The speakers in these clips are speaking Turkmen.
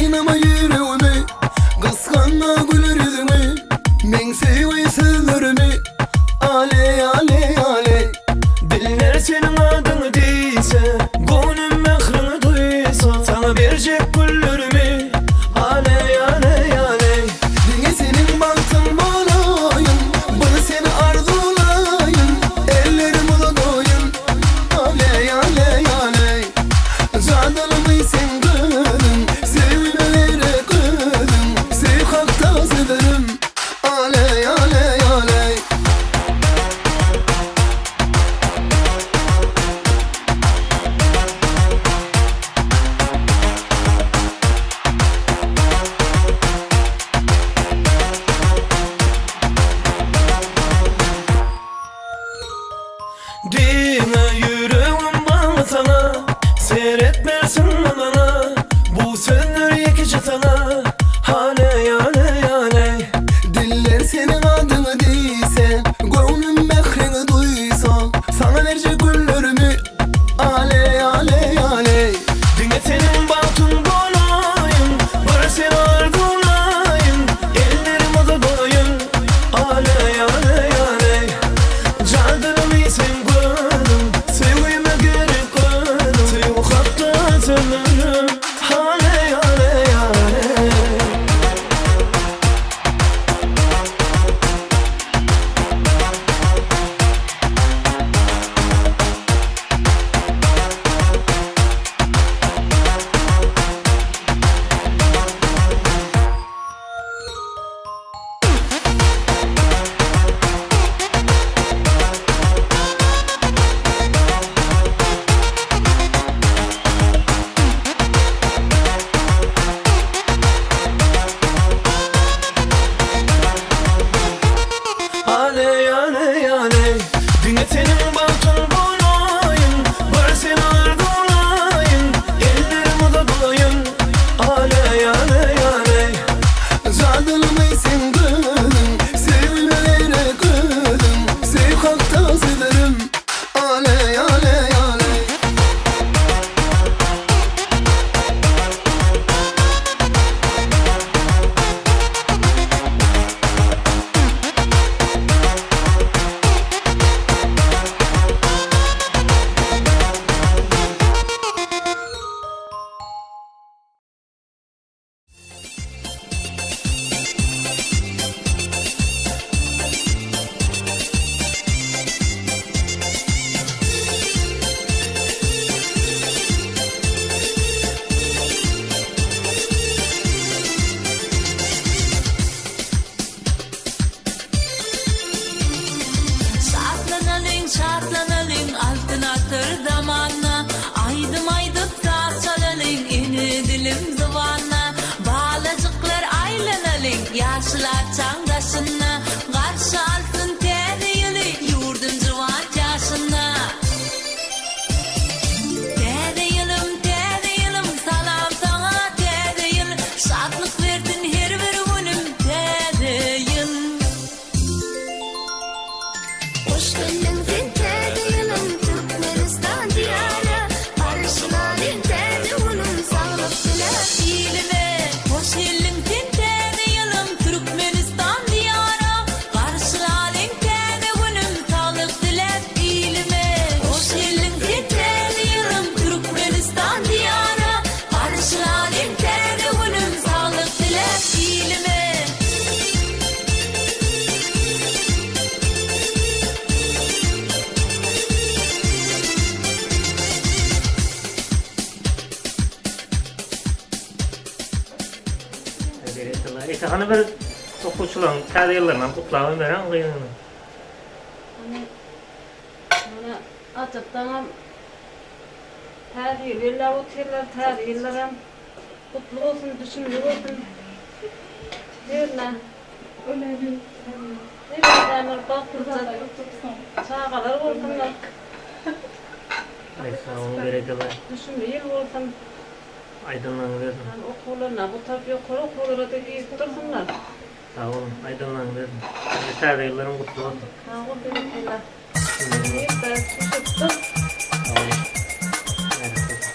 Gynama ýüregimi, gysganma güler ýüzüňi, Meň söýgi sözlerimi, aleý, aleý, aleý. Diller seniň adyňy diýse, Göwnüm mähriňi duýsa, Saňa berjek güllerimi, Aleý, aleý, aleý. Diňe seniň bagtyň bolaýyn, Bir seni arzuwlaýyn, Ellerim uzadaýyn, Aleý, aleý, aleý. Jadylymy sen gözüň, Söýgüme gerek özüň, Söýgi hakda sözlerim, Aleý, aleý, aleý. Diňe ýüregim bagly saňa, Seretmersiň maňa, Bu sözler ýekeje saňa, Haleý, aleý, aleý. Diller seniň adyňy diýse, Göwnüm mähriňi duýsa, Saňa berjek güllerimi, Aleý, aleý, aleý. Diňe seniň bagtyň bolaýyn, Bir seni arzuwlaýyn, Ellerim uzadaýyn, Aleý, aleý, aleý. Jadylymy sen gözüň, Söýgüme gerek özüň, Söýgi hakda sözlerim, Aleý, aleý, aleý. Aleý, aleý, aleý, Diňe seniň bagtyň bolaýyn, Bir seni arzuwlaýyn, Ellerim uzadaýyn, Aleý, aleý, aleý. Jadylymy sen gözüň, Söýgüme gerek özüň, Söýgi hakda sözlerim, Aleý, aleý, aleý. Şatlanalyň, şatlanalyň, Altyn asyr zamana. Aýdym aýdyp, saz çalalyň, Ene dilim zybana. Balajyklar aýlanalyň, Ýaşyl arçaň daşynda. Garşy alsyn täze ýyly, Ýurdum juwan ýaşynda. Täze ýylym, täze ýylym, Salam saňa täze ýyl. Şatlyk bersin her bir günüm, Täze ýyl. Hoş geldiň sen täze ýylym Türkmenistan diýara Garşylalyň täze günüm Saglyk diläp ilime. Hoş geldiň sen täze ýylym Türkmenistan diýara Garşylalyň täze günüm Saglyk diläp ilime. Hoş geldiň sen täze ýylym Türkmenistan diýara Garşylalyň täze günüm Saglyk diläp ilime. Berekella. Eýse hany bir okuwçylaryň täze ýyllarynam gutlap beren gyzyny. Hany mana ajapdanam täze ýyl belläp otyrlar, täze ýyllaram gutly bolsun, düşümli bolsun. Hernä. Hemmämiz bagtlyja çagalar bolsunlar. Aý sag boluň berekella. Düşümli ýyl bolsun. Aýdymlaryňyz bersin. Hany okuwlaryna gutarp ýokary okuwlara-da girip dursunlar. Sag boluň aýdymlaryňyz bersin. Indi täze ýyllaryň gutly bolsun. Sag bol berekella. Nirde düşüpdir. Sag boluň. Berekella.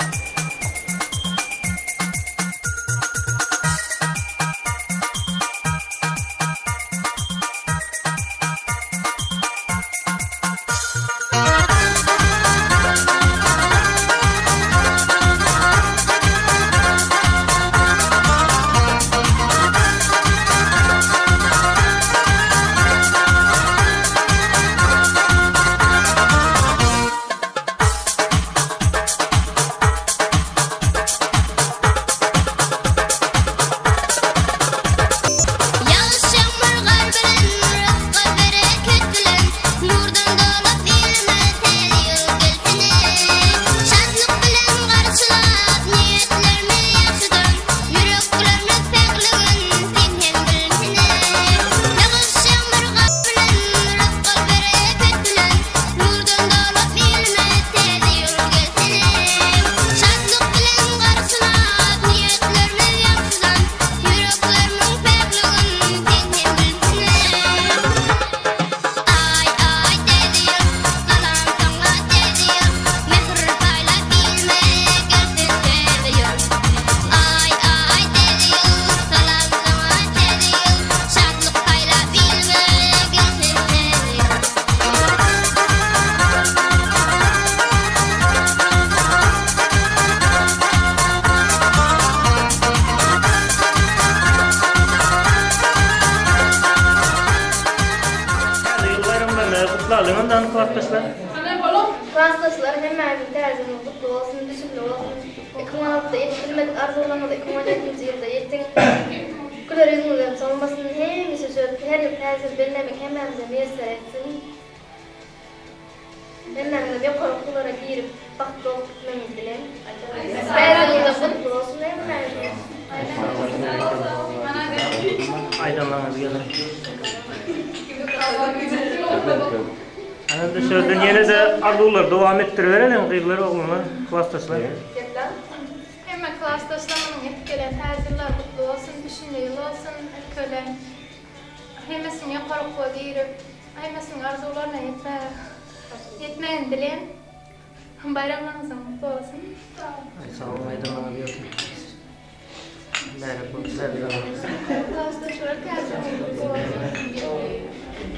dany klasdaşlar. Klasdaşlar hemmäňiziň täze ýylyňyz gutly bolsun, düşümli bolsun. 2016-da ýetip bilmedik arzuwlaryňyza 2017-nji ýylda ýetiň. Güler ýüzüňizem solmasyn. Hemişe şöyle her ýyl täze ýyl bellemek hemmämize miýesser etsin. Hemmäňizem ýokary okuwlara girip bagtly bolup gitmegiňizi dileýin. Täze ýylyňyzam gutly bolsun hemmäňiziň. Aýdanlaryňyz geler. Ana şerden ýene-de arzuwlary dowam etdiribereliň gyzlar, oglanlar, klasdaşlar. Hemme klasdaşlarymyň ýetip gelen täze ýyllary gutly bolsun, düşümli ýyl bolsun, ilki bilen hemmesiniň ýokary okuwa girip, hemmesiniň arzuwlaryna ýetmäge ýetmegini dileýän. Baýramlaryňyzam gutly bolsun. Aý sag boluň aýdanlaryňyz ýokmy. Mübärek bolsun täze ýylyňyz. Klasdaşlar täze ýylyň gutly bolsun.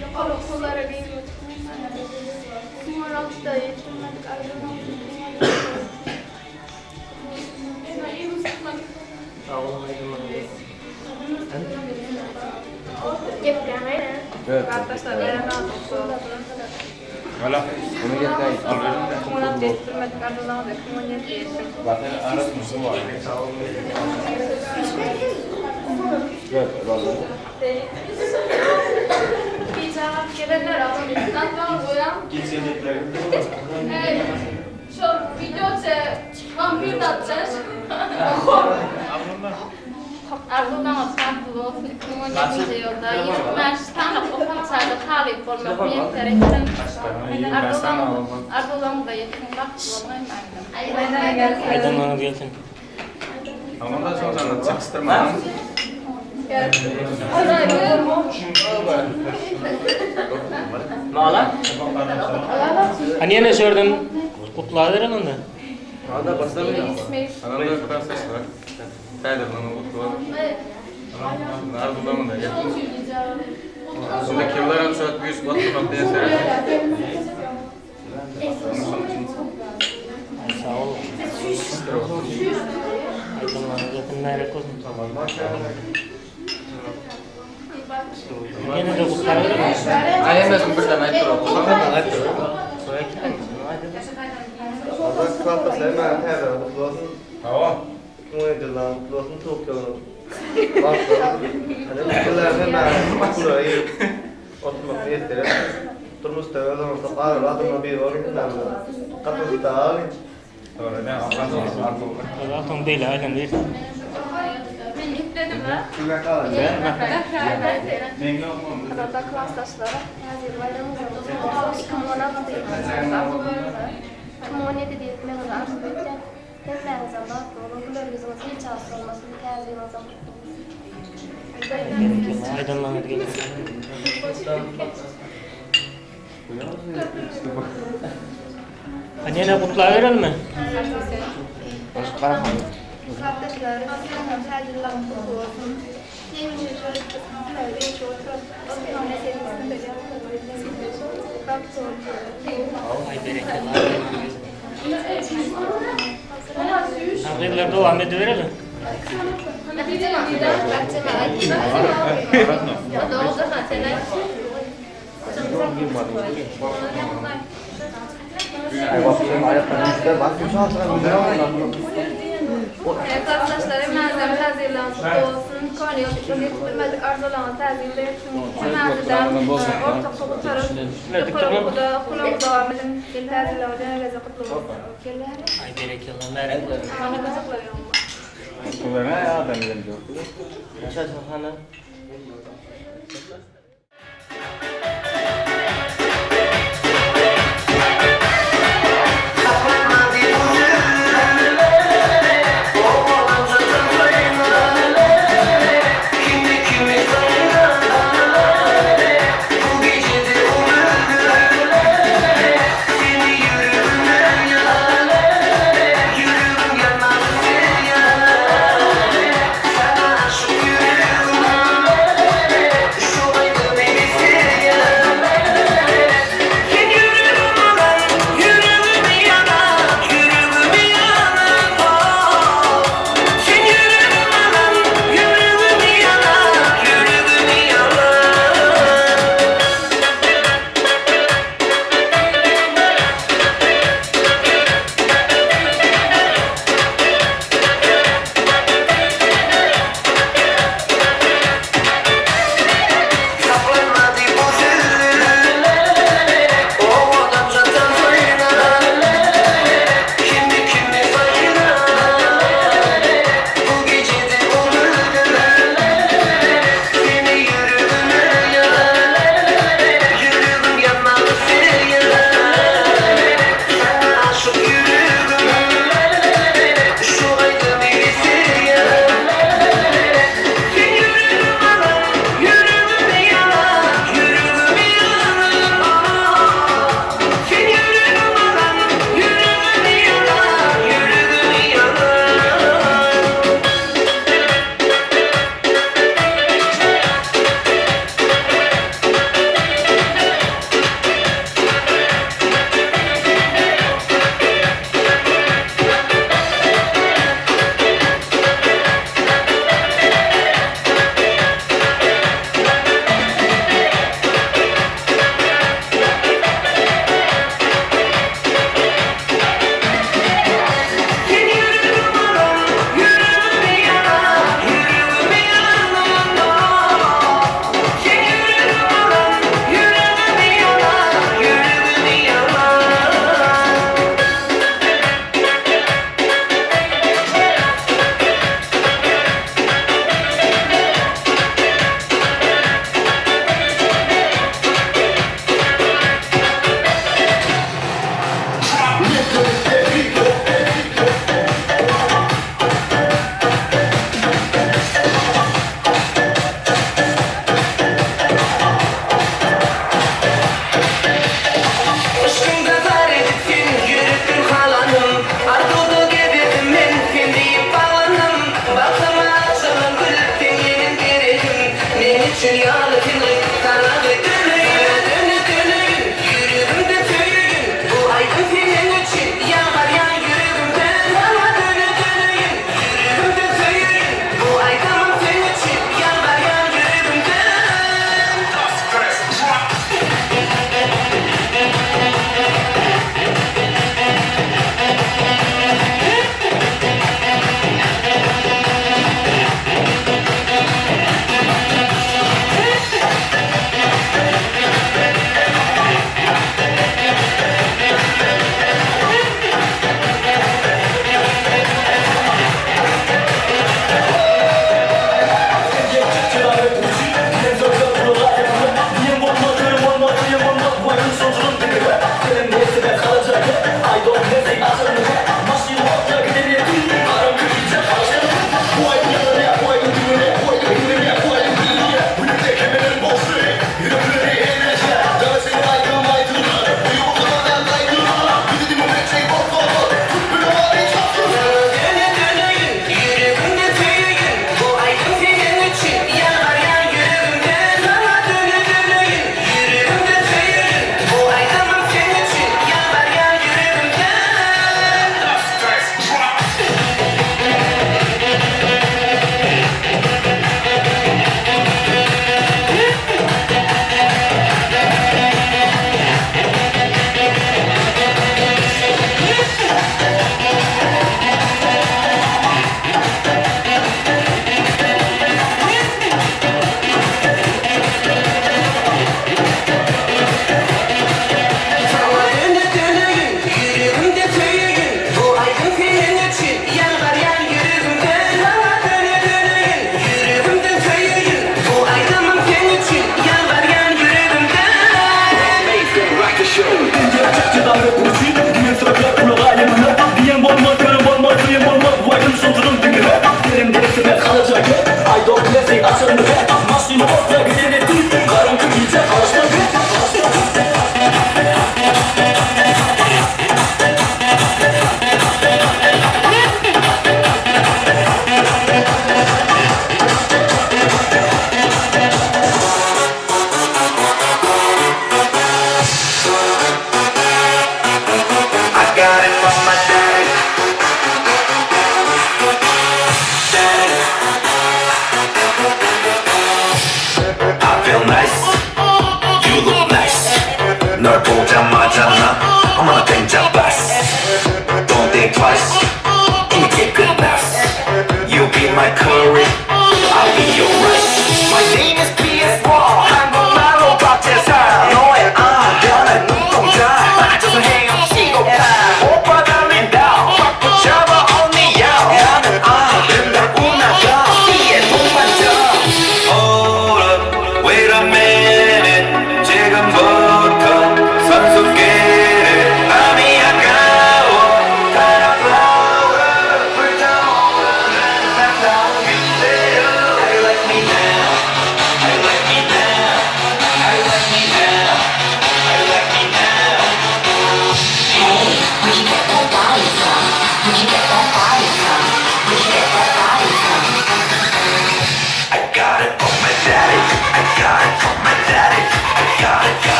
Ýokary okuwlara girip, 2016-da ýetip bilmedik arzuwlaryňyz Sag boluň aýdanlaryňyz ýokmy. Klasdaşlar baýramlaryňyz gutly bolsun. Arzuwlaryňyz bagtly bolsun 2017-nji ýylda 25 sany okuwçyda talyp bolmak miýesser etsin. Arzuwlaryňyza ýetiň bagtly boluň hemmäňizem. Aýdanlaryňyz gelsin. Mala? Hany ýene şu ýerden gutlabereli onda. Täze ýylyňyz gutly bolsun. Arzuwlaryňyza ýetiň. Indiki ýyllar hem şöyle güýç oturmak diýen Sag bol. Aýdanlaryňyz ýetsin, mübärek bolsun. Ýene-de gutlabereli. Aý hemmesini birden aýtdyr. Täze ýylyň gutly bolsun. Hawa. 2017 ýylyň gutly bolsun, towuk ýylyň bagtly bolsun. Hany ülkeler hemmäňiz okuwlara girip oturmak miýesser etsin. Durmuşda özüňizi gadyr adamlar biri boluň hemmäňiz. Gatnaşykda galyň. Atyň beýle aýlan bir. Gadyrdan klasdaşlar, täze ýyl baýramyňyz gutly bolsun. 2016 ýylyň arzuwlaryňyza 2017-de ýetmegiňizi arzuw edýän. Hemmäňizem bagtly boluň, güler ýüzüňiz hiç wagt solmasyn, täze ýylyňyzam gutly bolsun. Berekella, aýdanlaryňyz gelsin. Hany ýene gutlaberelimi? Klasdaşlar, siziňem täze ýylyňyz gutly bolsun. Hemişe şöyle Bagtly boluň. Aý berekella, aýdanlaryňyz gelsin. Ha gyzlar dowam edibereli. Klasdaşlar hemmäňizem täze ýylyňyz gutly bolsun. Köne ýyl ýetip bilmedik arzuwlaryňyz täze ýylda ýetsin. Hemmäňizem orta okuw gutaryp, ýokary okuwda okuwlaryňyzy dowam ediň. Täze ýylyňyz ýene gezek gutly bolsun. Aý berekella, mübärek bolsun.